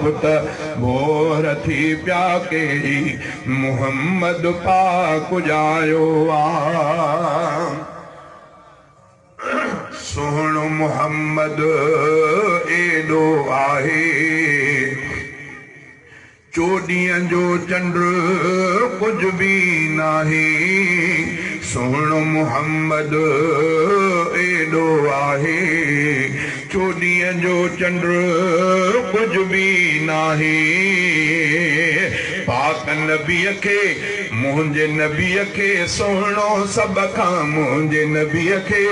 آ ته ڀور थी पिया के मोहम्मद पाक ॼायो आ। सुहिणो मोहम्मद एॾो आहे, 14 जो चंड कुझु बि नाहे। सुहिणो मोहम्मद एॾो आहे, 14 जो चंड कुझु बि नाहे। पाक नबीअ खे मुंहिंजे नबीअ खे सुहिणो सभ खां, मुंहिंजे नबीअ खे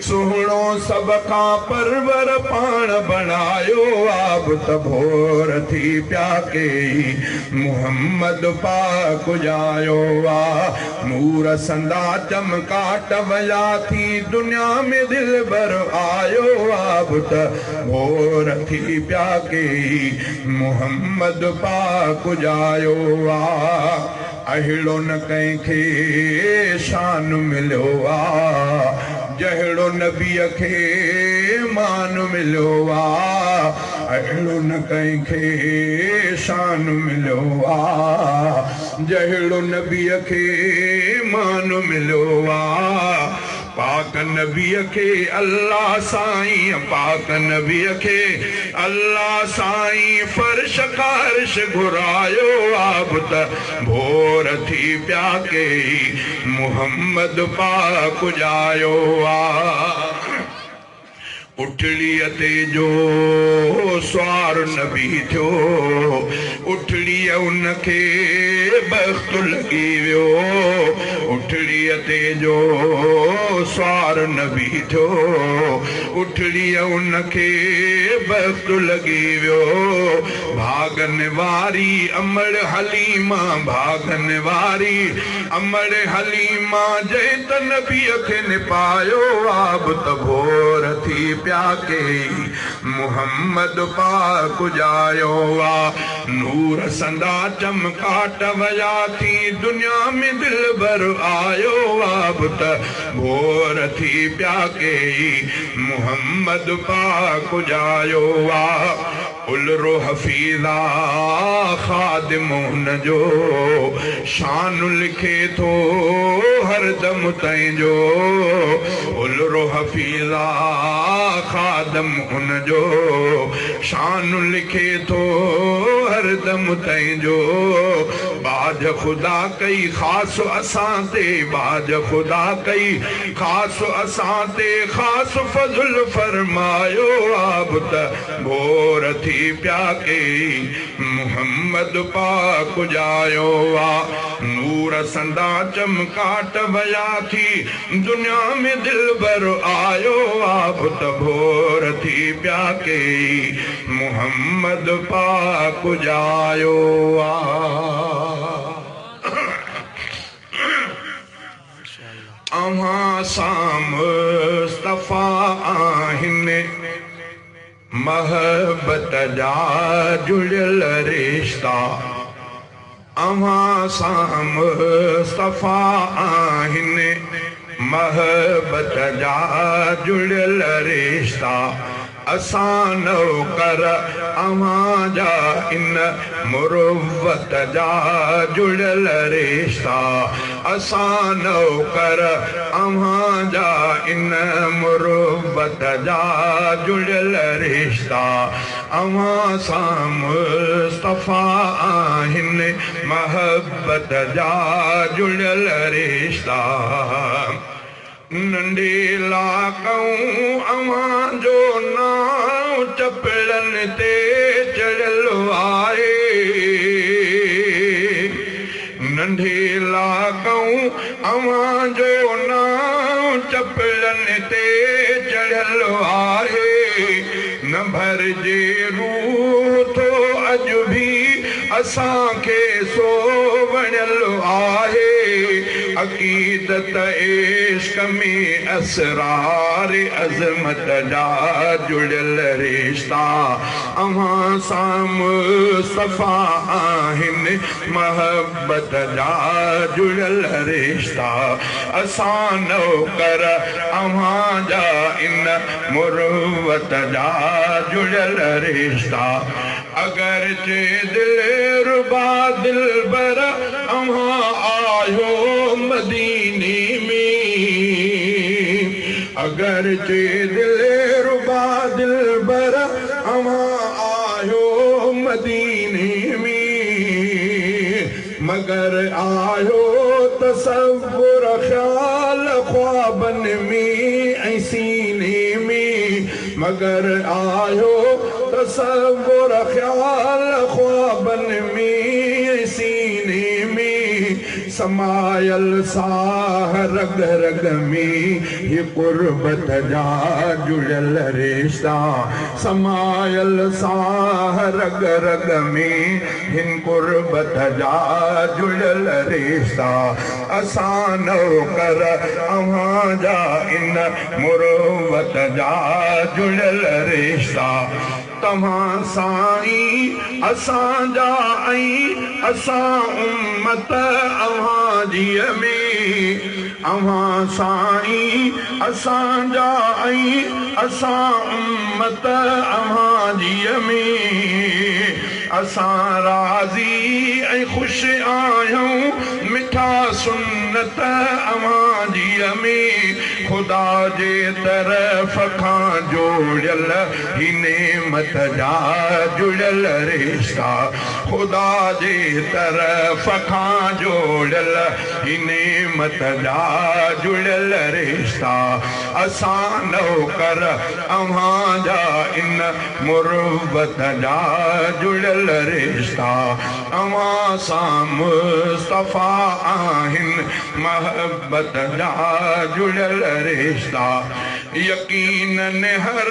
सुहिणो सभ खां परवर पाण बणायो आ त भोर थी पिया के मोहम्मद पाक ॼायो आ। नूर संदा चमकाट वया थी दुनिया में दिलबर आयो आ त भोर थी पिया के मोहम्मद पाक ॼायो आ। अहिड़ो न कंहिंखे शान मिलियो आ, जहिड़ो नबीअ खे मान मिलियो आ। अहिड़ो न कंहिंखे शान मिलियो आ, जहिड़ो नबीअ खे मान मिलियो आ। पाक नबीअ खे अल्लाह साईं, पाक नबीअ खे अल्लाह साईं फर्श खारिश घुरायो आ त भोर थी पिया के मोहम्मद पाक ॼायो आ। उठड़ीअ ते जो सवार नबी थियो, उठड़ीअ उनखे बख़्त लॻी वियो। उठड़ीअ ते जो सवार नबी थियो, उठड़ीअ उनखे बख़्त लॻी वियो। भागन वारी अमड़ हलीमा, भागन वारी अमड़ हलीमा, जंहिं त नबीअ खे निपायो आ त भोर थी पिया के मोहम्मद पाक ॼायो आ। नूर संदा चमकाट वया थी दुनिया में दिलबर आयो आ त भोर थी पिया के मोहम्मद पाक ॼायो आ। उलरो हफीज़ा ख़ादिम हुनजो, शान लिखे थो हरदम तंहिंजो। उलरो हफीज़ा ख़ादिम हुनजो, शान लिखे थो हरदम तंहिंजो। बाज ख़ुदा कई ख़ासि असां ते, बाज ख़ुदा कई ख़ासि असां ते, ख़ासि फज़ुल फरमायो आ त भोर थी पिया के मोहम्मद पाक ॼायो आ। नूर संदा चमकाट वया थी दुनिया में दिलबर आयो आ त भोर थी पिया के मोहम्मद पाक ॼायो आ। अव्हां सां मुस्तफ़ा आहिनि मोहबत जा जुड़ियल रिश्ता, अव्हां सां मुस्तफ़ा आहिनि मोहबत जा जुड़ियल रिश्ता। असां नौकर अव्हां जा इन मुरुवत जा जुड़ियल रिश्ता, असां नौकर अव्हां जा इन मुरुवत जा जुड़ियल रिश्ता। अव्हां सां मुस्तफ़ा आहिनि मोहबत जा जुड़ियल रिश्ता। नंढे लाकऊं अव्हां जो नांव चपड़नि ते चढ़ियल आहे। नंढे लाकऊं अव्हां जो नांव चपड़नि ते चढ़ियल आहे। न भरिजे रूह थो अॼु बि असांखे सो वणियल आहे। अक़ीदत इश्क में असरार अज़मत जा जुड़ियल रिश्ता। अव्हां सां मुस्तफ़ा आहिनि मोहबत जा जुड़ियल रिश्ता। असां नौकर अव्हां जा इन मुरुवत जा जुड़ियल रिश्ता। अगरचे दिल रुबा दिलबर अव्हां आहियो मदीने में। अगरचे दिल रुबा दिलबर अव्हां आहियो मदीने में। मगर आयो तसव्वुर ख़्याल ख़्वाबनि में ऐं सीने में। मगर आयो तसव्वुर ख़्याल ख़्वाबनि में ऐं सीने में। समायल साह रग रग में ही क़ुर्बत जा जुड़ियल रिश्ता। समायल साह रग रग में हिन क़ुर्बत जा जुड़ियल रिश्ता। असां नौकर अव्हां जा इन मुरुवत जा जुड़ियल रिश्ता। तव्हां साईं असांजा ऐं असां उम्मत अव्हां जीअ में। अव्हां साईं असांजा ऐं असां उम्मत अव्हां जीअ में। असां राज़ी ऐं ख़ुशि आहियूं मिठा सुन्नत अव्हां जीअ में। ख़ुदा जे तरफ़ खां जोड़ियल ही नेमत जा जुड़ियल रिश्ता। ख़ुदा जे तरफ़ खां जोड़ियल ही नेमत जा जुड़ियल रिश्ता। असां नौकर अव्हां जा इन मुर्वत जा जुड़ियल रिश्ता। अव्हां सां मुस्तफ़ा आहिनि मोहब्बत जा जुड़ियल रिश्ता। यकीनन हर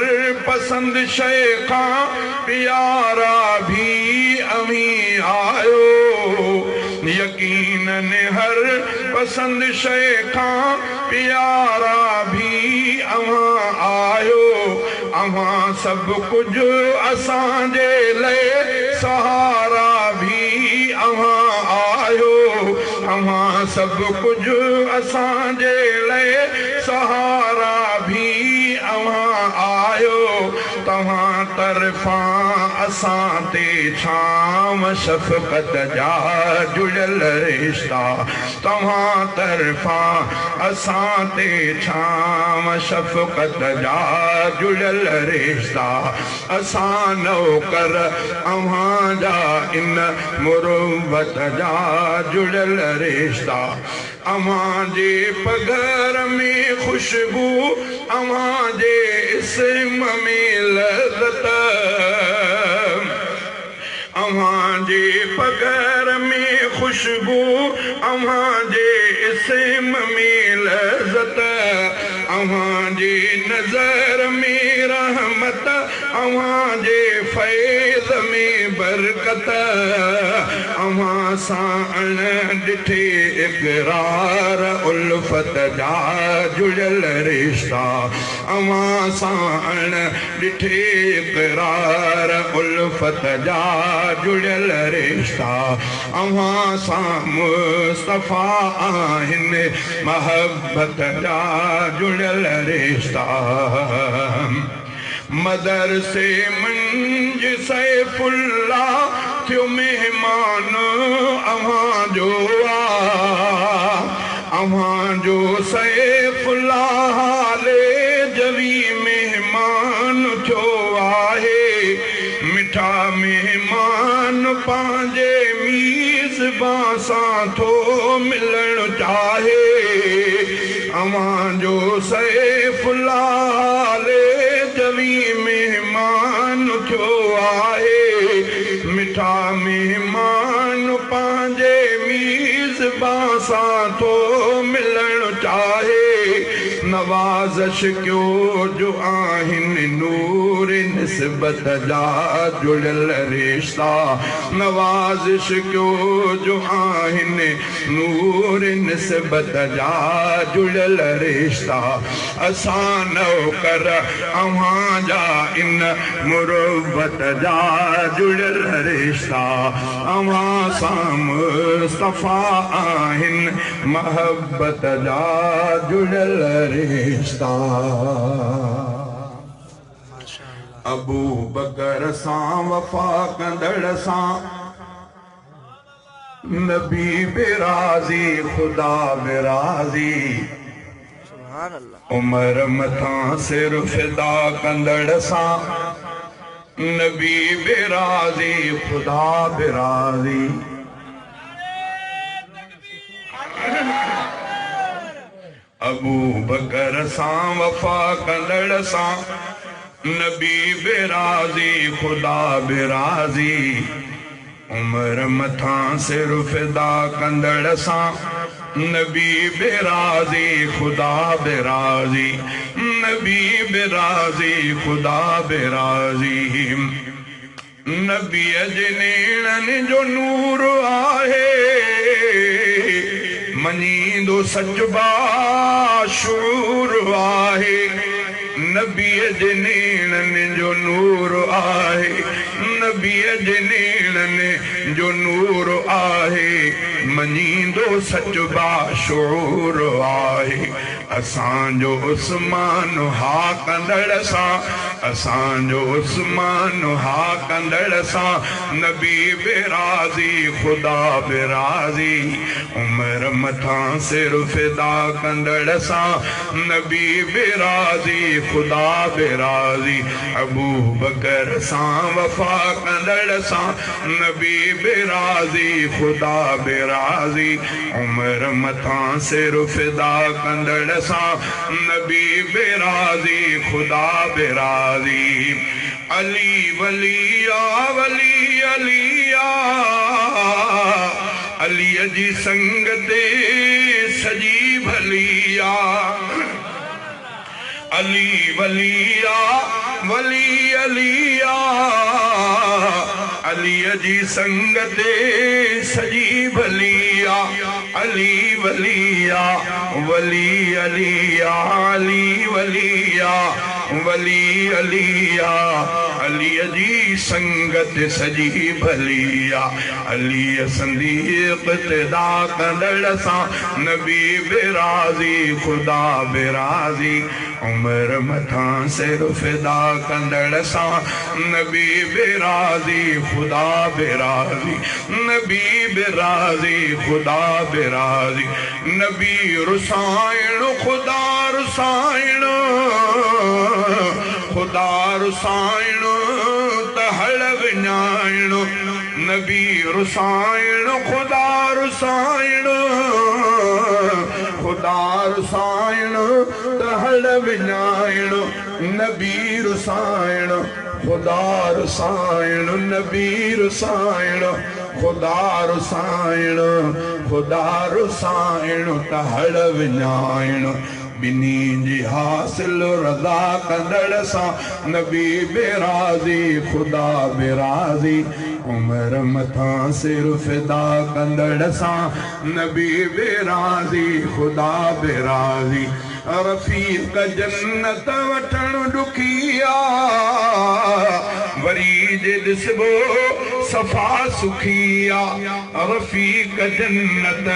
पसंद शइ खां प्यारा भी अव्हीं आयो। यकीनन हर पसंद शइ खां प्यारा भी अव्हां आयो। अव्हां सभु कुझु असांजे लाइ सहारा भी अव्हां आयो। अव्हां सभु कुझु असांजे लाइ सहारा भी अव्हां आयो। तव्हां तरफ़ां असां ते छांव शफ़क़त जा जुड़ियल रिश्ता। तव्हां तरफ़ां असां ते छांव शफ़क़त जा जुड़ियल रिश्ता। असां नौकर अव्हां जा इन मुरुवत जा जुड़ियल रिश्ता। अव्हां जे पघर में ख़ुशबू अव्हां जे इस्म में लज़त। अव्हां जे पघर में ख़ुशबू अव्हां जे इस्म में लज़त। अव्हां जे नज़र में रहमत अव्हां जे फैज़ में बरकत। अव्हां सां अण ॾिठे इक़रार उल्फत जा जुड़ियल रिश्ता। अव्हां सां अण ॾिठे इक़रार उल्फत जा जुड़ियल रिश्ता। अव्हां सां मुस्तफ़ा आहिनि मोहब्बत जा जुड़ियल रिश्ता। मदरसे मंझ सैफुल्ला थियो महिमान अव्हां जो आ। अव्हां जो सैफुल्ला हाले जवी महिमान थियो आहे। मिठा महिमान पंहिंजे मीज़बान सां थो मिलणु चाहे। अव्हां जो सैफुल्ला हाले जवी महिमान थियो आहे। मिठा महिमान पंहिंजे मीज़बान सां थो मिलणु चाहे। नवाज़िश कयो जो आहिनि नूर निस्बत जा जुड़ियल रिश्ता। नवाज़िश कयो जो आहिनि नूर निस्बत जा जुड़ियल रिश्ता। असां नौकर अव्हां जा इन मुरुवत जा जुड़ियल रिश्ता। अव्हां सां मुस्तफ़ा आहिनि मोहब्बत जा जुड़ियल रिश्ता। अबू बकर सां वफ़ा कंदड़ सां नबी बेराज़ी ख़ुदा बेराज़ी। सुभान अल्लाह। उमर मथां सिर फिदा कंदड़ सां नबी बेराज़ी ख़ुदा बेराज़ी। अबू बकर सां वफ़ा कंदड़ सां नबी बेराज़ी ख़ुदा बेराज़ी। उमर मथां सिर फिदा कंदड़ सां नबी बेराज़ी ख़ुदा बेराज़ी। नबी बेराज़ी ख़ुदा बेराज़ी। नबीअ जे नेणनि जो नूर आहे मञींदो सच बाशूर आहे। नबीअ जे नेणनि जो नूर आहे नबीअ जे नेणनि जो नूर आहे मञींदो सच बाशूर आहे। असांजो उस्मान हा कंदड़ सां असांजो उस्मान हा कंदड़ सां नबी बेराज़ी ख़ुदा बेराज़ी। उमर मथां सिर फिदा कंदड़ सां नबी बेराज़ी ख़ुदा बेराज़ी। अबू बकर सां वफ़ा कंदड़ सां नबी बेराज़ी ख़ुदा बेराज़ी। उमर मथां सिर फिदा कंदड़ सां नबी बेराज़ी ख़ुदा बेराज़ी। अली वलिया वली अलिया अलीअ जी संगत सॼी भलिया। अली वलिया वली अलिया अलीअ जी संगत सॼी भलिया। अली वलिया वली अलिया अली वलिया वली अलिया अलीअ जी संगत सॼी भलिया। अलीअ संदी इक़्तिदा कंदड़ सां नबी बेराज़ी ख़ुदा बेराज़ी। उमर मथां सिर फिदा कंदड़ सां नबी बेराज़ी ख़ुदा बेराज़ी। नबी बेराज़ी ख़ुदा बेराज़ी। नबी रुसाइण ख़ुदा रुसाइण ख़ुदा रुसाइण तहड़ विञाइण। नबी रुसाइण ख़ुदा रुसाइण ख़ुदा रुसाइण तहड़ विञाइण। नबी रुसाइण ख़ुदा रुसाइण नबी रुसाइण ख़ुदा रुसाइण ख़ुदा रुसाइण तहड़ विञाइण। ॿिन्ही जी हासिल रज़ा कंदड़ सां नबी बेराज़ी ख़ुदा बेराज़ी। उमर मथां सिर फिदा कंदड़ सां नबी बेराज़ी ख़ुदा बेराज़ी। रफ़ीक़ जन्नत वठणु ॾुखी आ वरी जे ॾिसबो सफ़ा सुखी आ। रफ़ीक़ जन्नत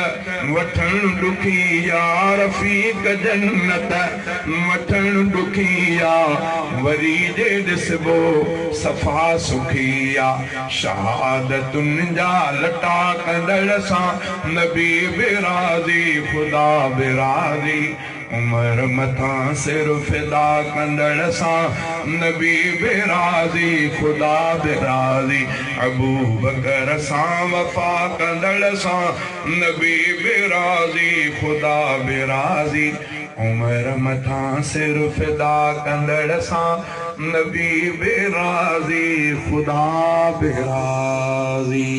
वठणु ॾुखी आ रफ़ीक़ जन्नत वठणु ॾुखी आ वरी जे ॾिसबो सफ़ा सुखी आ। शहादतुनि जा लटा कंदड़ सां नबी बेराज़ी ख़ुदा बेराज़ी। उमर मथां सिर फिदा कंदड़ सां नबी बेराज़ी ख़ुदा बेराज़ी। अबू बकर सां वफ़ा कंदड़ सां नबी बेराज़ी ख़ुदा बेराज़ी। उमर मथां सिर फिदा कंदड़ सां नबी बेराज़ी ख़ुदा बेराज़ी।